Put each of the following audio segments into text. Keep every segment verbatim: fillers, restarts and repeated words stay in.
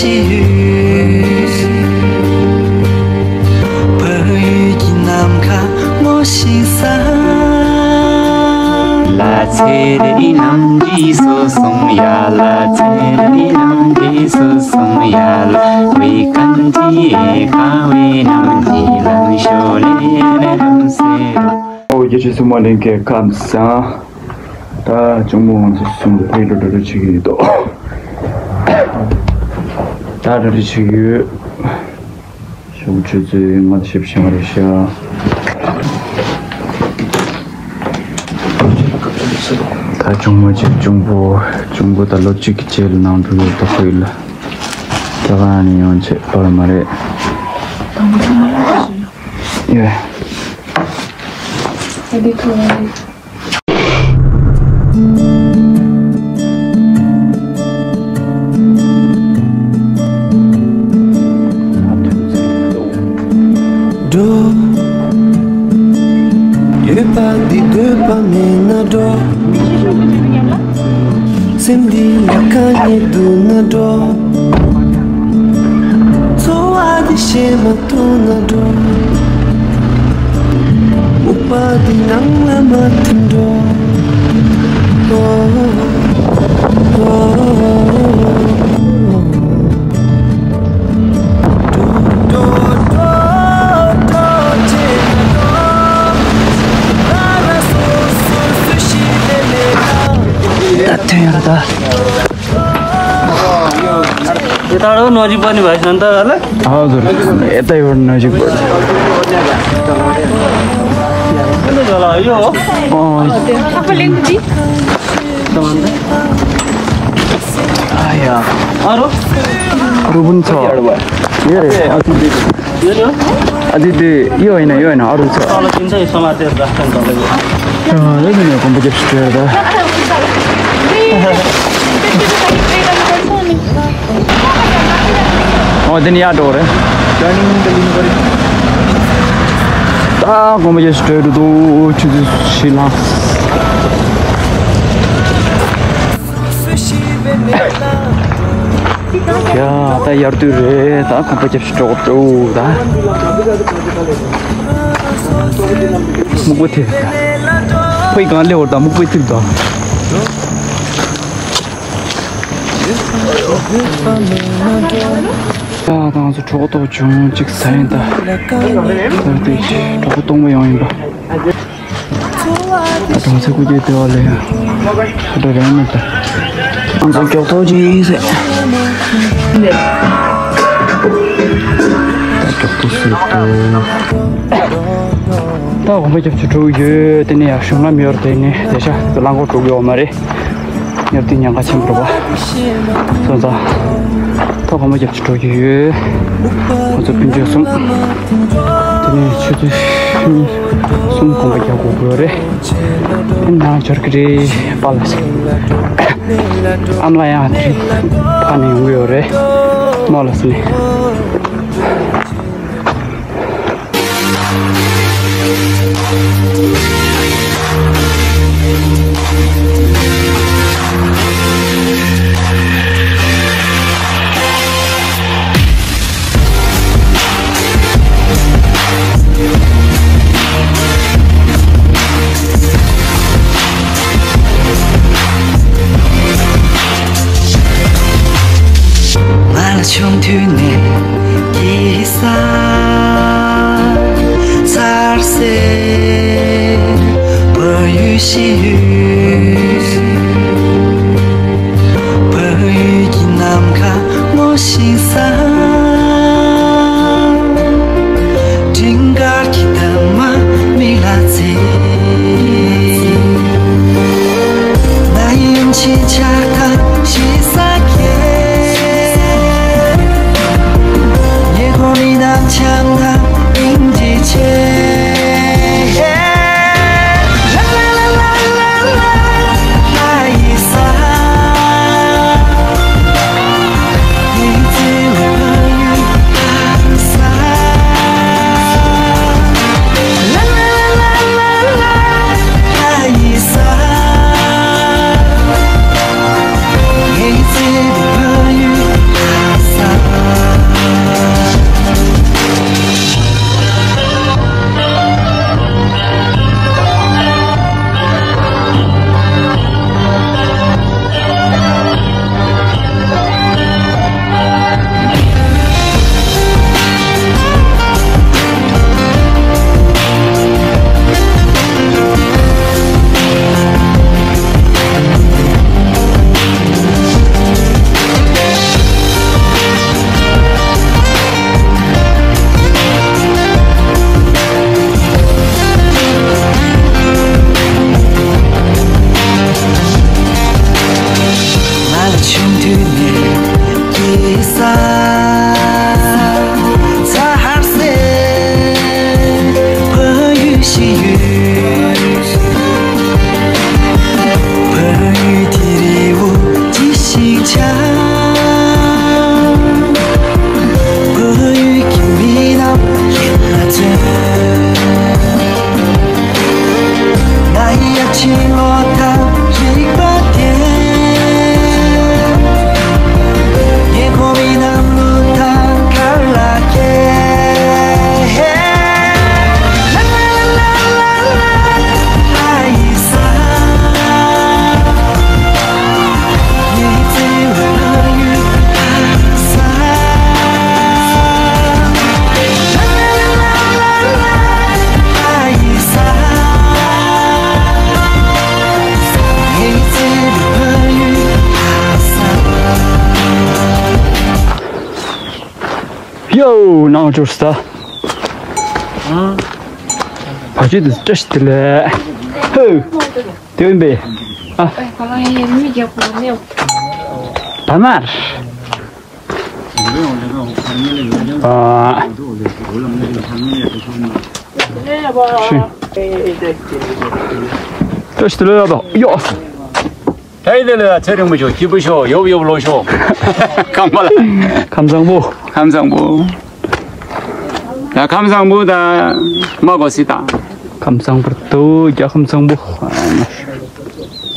བོད་ཡུལ་གྱི་ནམ་མཁའ་ངོ་ཤེས་ས། ལ་ཚེ་རིང་ནམ་གྱི་སོ་སོང་ཡ། ལ་ཚེ་རིང་ནམ་གྱི་སོ་སོང་ཡ། ལ་བའི་གང་གི་ཁ་བའི་ནམ་གྱི་ལང་ཤོ་ལེ་ལེ་ལམ་སེ་རོ། ཨོ་རྒྱལ་སྤྱི་སྲུང་མ་ལྷན་རྒྱས་ཁམས་བཟང་། ད་གཅུང་མོ་ང་ཚོ་གསུམ་ཕ་གི་འགྲོ་འགྲོ་བྱེད་ཀྱི་ཡོད་དོ། ད་འགྲོ་འགྲོ་བྱེད་ཀྱི་ཡོད། ཞོགས་ཆུ་ཚོད་ལྔ་དང་བཞི་བཅུ་ཞེ་ལྔ་རེད་ཤག་ད་གཅུང་མོ་གཅིག་གཅུང་པོ་གཅུང་པོ་ད་ལོ་གཅིག་གི་རྗེས་ལ་ནང་འགྲོ་གི་ཡོད་དོ། ཁོ་ཡིན་ལ་ད་ག་ནས་ཡོང་ཆེད་པར་མ་རེད། ཡོད། འགྲོ། འདོད་པ་འདི་འདོད་པ་མེད་ན་འགྲོ། སེམས་འདི་ཡལ་ག་ཉལ་འདུག་ན་འགྲོ། འཚོ་བ་འདི་ཞེ་མ་ཐུང་ན་འགྲོ། སྨུག་པ་འདི་ནང་ལ་མ་ཐིམ་འགྲོ། ད་ཐོན་ཡོད་ད། ये तारो नजिक पनि भाइ सन्त होला। हजुर, यतैबाट नजिकबाट। कुन होला यो हो? अँ, आया। अरू? अरू पनि छ। यो रे, अति यो नि हो? अति दे, यो होइन, यो होइन, अरू छ। तल किन्छ यो समातेर राख्छ नि तपाईँको। अँ, यो पनि हो, कम्पो चिप्स ट्रेयर त। अँ, दिन याद हो रहे। टर्निङ त लिनु पऱ्यो। ता कम्पो चिप्स ट्रेयर त छु छु सिला। ཡ། ད་དབྱར་དུས་རེད། ད་ཁང་པ་རྒྱབ་ཤིག་འགྲོ་འགྲོ་ད། སྨུག་པ་ཐེབས་ད། ཕོའི་སྒང་ལེ་བར་ད་སྨུག་པ་ཐེབས་ད། ཡ། ད་ང་ཚོ་གྲོགས་ཏོག་བྱུང་གཅིག་ད་ཡིན་ད། ད་དེ་གྲོགས་པོ་སྟོང་པ་ཡོང་ཡིན་པ། ཨ་གྲོང་ཚོ་སྐུ་རྒྱལ་ལྟེ་བ་ལ་ཡང་ཨ་གྲོ་རན་མེད་ད། ང་ཚོ་མགྱོགས་ཐོག་ཅིག་ཟེར། ད་མགྱོགས་ཐོག་སུ་འགྲོ། ད་གོམ་པ་རྒྱབ་ཆུ་འགྲོ་ཡོད། དེ་ནས་ཡང་གཞུང་ལམ་ཡོད་རེད། དེ་ནས་དེ་ཤ་རླངས་འཁོར་འགྲོ་གི་ཡོད་མ་རེད། ཉར་དུས་ཉེན་ཁ་ཆེན་པོ་རེད་པ། སོང་ཙང་ཐོག་གོམ་པ་རྒྱབ་ཆུ་འགྲོ་གི་ཡོད། ང་ཚོ་སྤུན་མཆེད་གསུམ། དེ་ནས་ཆུ་ཚོད་གཉིས་གསུམ་གོམ་པ་རྒྱག་དགོས་ཀྱི་ཡོད་རེད། དེ་ནང་འབྱོར་གི་རེད་པ་ལ་ཟེར། ཨ་མ་ལགས་ཡང་དེ་རིང་ཕ་ནས་ཡོང་གི་ཡོད་རེད། མོ་ལ་ཟེར་ནས། ང་ལ་ཆུང་དུས་ནས་སྐྱེས་ས་ཚར་སེ་བོད་ཡུལ་གཞིས་ཡུལ། བོད་ཡུལ་གྱི་ནམ་མཁའ་ངོ་ཤེས་ས། སྤྲིན་དཀར་གྱི་འདབ་མ་མིག་ལ་འཚེར། ང་ཡི་ཡུམ་ཆེན་ཆགས་སྡང་ཞེ་ས་ཁྱེར། ཉེ་འཁོར་མི་རྣམས་འཆམ་དང་སྙིང་རྗེ་ཆེ། ཡོ་ནང་ཅོར་སྟ། བ་ཅི་དུ་ཅ་ཤི་དེ་ལེ། ཧེ། དེ་བིན་པེ། ཨ། ད་མར། ཨ། ཤི། ཅ་ཤི་དེ་ལེ་ཡ་ད་ཡོ། ད་ཡིན་དེ་ལ་ཚེ་རིང་པོ་ཤོག་སྐྱིད་པོ་ཤོག་ཡོབ་ཡོབ་ལོ་ཤོག་ཁམས་པ་ལ། ཁམས་བཟང་པོ། ཁམས་བཟང་པོ། ཡ་ཁམས་བཟང་པོ་ད་མ་གོ་སི་ད། ཁམས་བཟང་པོ་ཏོ་རྒྱ་ཁམས་བཟང་པོ།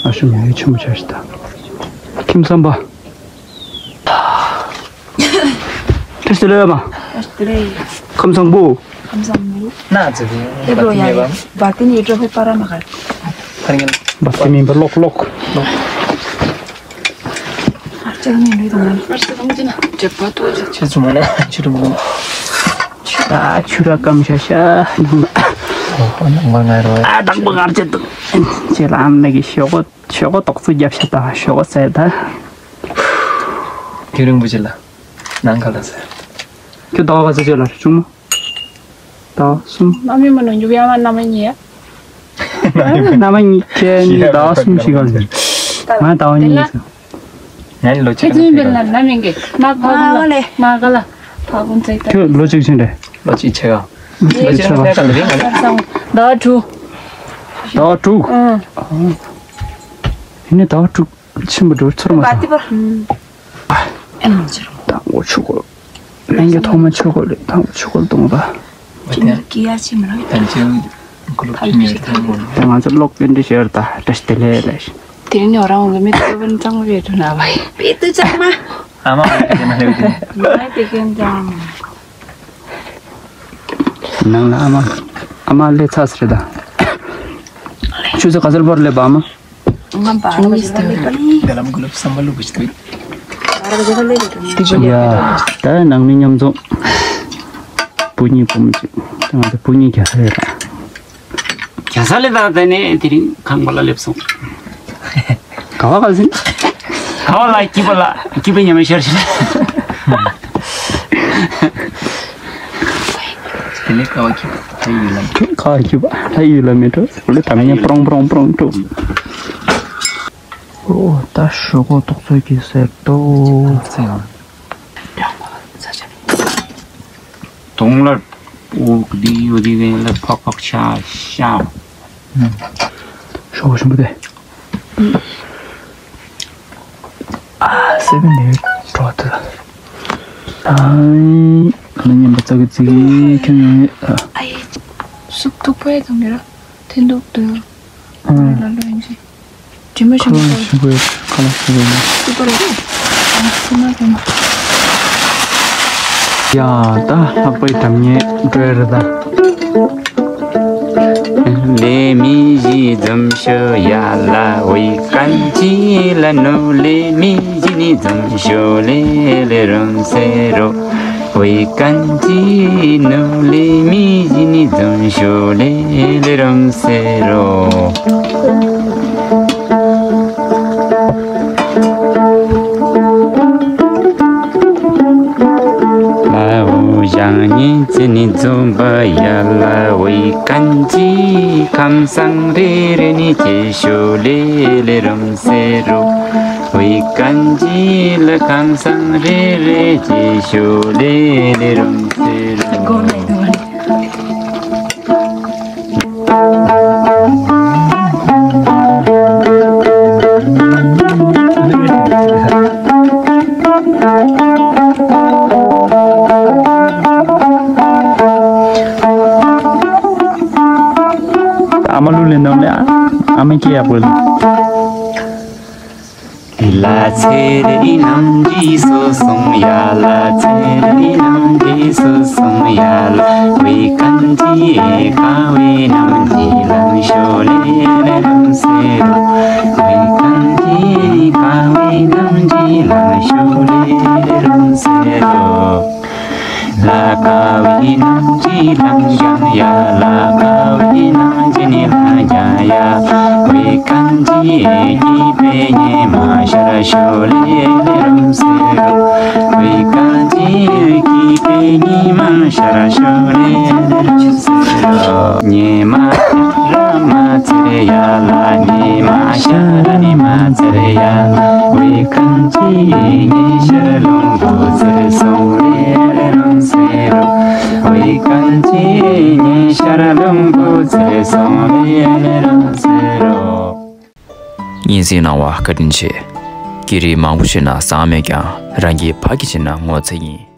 ཨ་ཤུ་མྱ་ཡུལ་ཆེན་པོ་ཆ་ཤི་ད། ཁྱིམ་བཟང་པ། ཏེ་སི་ལེ་མ། ཁམས་བཟང་པོ། ཁམས་བཟང་པོ། ན་ཙི་ཏེ་བློ་ཡ་ཡ། བ་ཏི་ནི་ཏྲོ་ཕེ་པ་ར་མ་ག་བ་ཏི་མིན་པ་ལོག་ལོག་ཨར་ཅག་ནི་ལུས་དང་ནམ་པར་སི་དང་ཅི་ན་ཏྲེ་པ་ཏོ་ཅི་ཆེ་ཆུ་མ་ན་ཆུ་རུ་མ་ན། ཆུ་ར་ཆུ་ར་ཀམ་ཤ་ཤ། ཨོ་ཧོ་ནང་མ་ང་རོ། ཨ་དང་པོ་ཨར་ཅག་དང་ཅེ་ལ་ཨམ་ནི་གི་ཤོག་གོ་ཤོག་གོ་ཏོག་ཙུ་རྒྱབ་ཤ་དང་ཤོག་གོ་ཟེར་ད། དེ་རིང་བུ་ཅི་ལ། ནང་ག་ལ་ཟེར། ཁྱོད་ཟླ་བ་ག་ཚོད་བྱས་ལ་རེད་ཆུང་མ། ཟླ་བ་གསུམ། རྣམ་སྨིན་མ་ནོར་འཇུག་ཡ་མ་རྣམ་སྨིན་ཡ། རྣམ་སྨིན་ཁྱེད་གཉིས་ཟླ་བ་གསུམ་ཞིག་ག་ལ་ཟེར། ང་ཟླ་བ་གཉིས་ཡིན་ཟེར། ང་ལོ་ཆེ་ཁྱེད་ཚོའི་བེལ་ལ་རྣམ་སྨིན་གི་མ་ག་ལ་མ་ག་ལ་ཕ་གུན་ཚེ་ད། ཁྱོད་ལོ་གཅིག་ཕྱིན་རེད། ལོ་གཅིག་ཆེ་ག་ལོ་གཅིག་ཆེ་ག་ཟླ་བ་དྲུག་ཟླ་བ་དྲུག་ཨང་། ཡིན་ནི་ཟླ་བ་དྲུག་ཕྱིན་པ་འགྲོ་ཚོར་མ་སོང་། ཨེ་མ་ཅི་རུང་། དང་པོ་ཆུ་ཁོལ། ལྷན་རྒྱས་ཐོག་མ་ཆུ་ཁོལ་ལས་དང་པོ་ཆུ་ཁོལ་གཏོང་བ། ཅི་མི་སྐྱེ་ཡ་ཅི་མི་རང་། ཡང་ཅི་རུང་ཀུ་ལུ་ཕི་མི་ཐང་མོ། ད་ང་ཚོ་ལོག་པའི་འདྲི་ཤེར་ད་བཀྲ་ཤིས་བདེ་ལེགས་ལས། དེ་རིང་ནས་རང་ལ་མི་ཐོབ་པ་ནི་གཙང་མ་བེད་དུ་ན་བ་ཡི། བེད་དུ་གཙང་མ། ཨ་མ་ཨ་དེ་ན་ལེའུ་དེ། ང་དེ་གན་ཀྱང་། ནང་ལ་ཨ་མ། ཨ་མ་ལས་ཚ་ཟེར་ད། ཆུ་ཚོད་ག་ཚོད་བར་སླེབས་པ་ཨ་མ། ང་བར་ལ་ཡིན་ན་མི་པ་ནི། འདི་ལམ་གུ་ལབ་བསམ་པ་བླུག་གི་ཞིག་འདུག་བར་ལ་ཡིན་ན་ལེ་ལེ་དུ་ནི། ཡ། ད་ནང་མི་མཉམ་འཛོམས། བུ་གཉིས་བུ་མོ་གཅིག་ད་ང་ཚོ་བུ་གཉིས་རྒྱ་ས་རེད་ད། རྒྱ་ས་ལས་ད་ད་ནས་དེ་རིང་ཁང་པ་ལ་སླེབས་སོང་། ག་བ་ག་ཟིན། ག་བ་ལ་སྐྱིད་པ་ལ་སྐྱིད་པའི་ཉི་མ་ཤར་ཤར། དེ་ནས་ཀ་བ་ཁྱི་ལྷ་ཡུལ་ལ། ཁ་ཁྱི་པ་ལྷ་ཡུལ་ལ་མི་འགྲོ། ལེ་དམ་ཉེ་པྲོང་པྲོང་པྲོང་འགྲོ། ཨོ་ད་ཞོག་གོ་ཏོག་ཙོ་གི་སེར་ཏོ། དོང་ལ་འུག་དི་ཡོ་དི་གན་ལ་ཕག་ཕག་ཤ་ཤ། ཞོག་གོ་ཞིམ་པོ་དེ། ཨ་སེ་བན་ནས་འགྲོ་ཐུབ། ཨ་ནི་ཉན་པ་ཙག་གི་ཙིག་གི་ཁྱོད་ཡོང་ངེས། ཨ་ཡེ། སུབ་ཐུག་པའི་ཙམ་ཡོད་ར། ཐེན་ཐུག་ཏུ། ཨ་ལ་ལོ་ཡིན་ཞིག་དྲི་མ་ཞིམ་པོ། ཁ་ལག་ཞིམ་པོ་ཁ་ལག་ཞིམ་པོ་ཡིན། སུབ་པ་རེད། ཨ་སུ་མ་ཀུན། ཡ་ད་ལྷག་པའི་དམ་ཉེ་འགྲོ་ཡ་རེད་ད། ལེ་མི་ཞི་འཛོམས་ཤོ་ཡ་ལ་ཝེ་ཀན་ཅི་ལ་ནུ་ལེ་མི་ཞི་ནི་འཛོམས་ཤོ་ལེ་ལེ་རང་སེ་རོ། ཝེ་ཀན་ཅི་ནུ་ལེ་མི་ཞི་ནི་འཛོམས་ཤོ་ལེ་ལེ་རང་སེ་རོ། ལ་འུ་ཞང་ཉིན་ཙི་ནི་འཛོམས་པ་ཡ་ལ་ཝེ་ཀན་ཅི་ཁམས་སང་རེ་རེ་ནི་ཅི་ཤོ་ལེ་ལེ་རང་སེ་རོ། ཝེ་ཀན་ཅི་ལ་ཁམས་སང་རེ་རེ་ཅི་ཤོ་ལེ་ལེ་རང་སེ་རོ། ཨ་མ་ལུ་ལེ་ནམ་ལེ་ཨ་མ་སྐྱེ་ཡག་པོ་ལེ། ལ་ཚེ་རི་ནམ་གྱི་སོ་སོང་ཡ་ལ་ཚེ་རི་ནམ་གྱི་སོ་སོང་ཡ་ལ་ཝེ་ཀན་ཅི་ཁ་བའི་ནམ་གྱི་ལང་ཤོ་ལེ་ལེ་རང་སེ་རོ། ཝེ་ཀན་ཅི་ཁ་བའི་ནམ་གྱི་ལང་ཤོ་ལེ་ལེ་རང་སེ་རོ། ལ་ཀ་བའི་ནང་གི་ལང་ཡང་ཡ། ལ་ཀ་བའི་ནང་གི་ནི་ལང་ཡང་ཡ། ཝེ་ཀན་ཅི་ཨེ་ཀི་པེ་ཉེ་མ་ཤར་ཤོ་ལེ་ལེ་རང་སེ་རོ། ཝེ་ཀན་ཅི་ཨེ་ཀི་པེ་ཉེ་ ཤར་ཕྱོགས་ནས་ཉི་མ་ཤར་མ་ཚེར་ཡ་ལ། ཉི་མ་ཤར་ཉི་མ་ཚེར་ཡ་ལ། ཝེ་གང་ཅི་ཉི་ཤར་ལུང་བུ་ཚེར་སོང་ལེ་རང་ཟེར་རོ། ཝེ་གང་ཅི་ཉི་ཤར་ལུང་བུ་ཚེར་སོང་ལེ་རང་ཟེར་རོ། སྙན་སེང་གནང་བ་བཀའ་དྲིན་ཆེ། སྐད་རིགས་མང་པོ་བཤད་ན་བཟང་མེད་ཀྱང་རང་གི་ཕ་གི་བྱས་ན་ངོ་ཚ་ཡིན།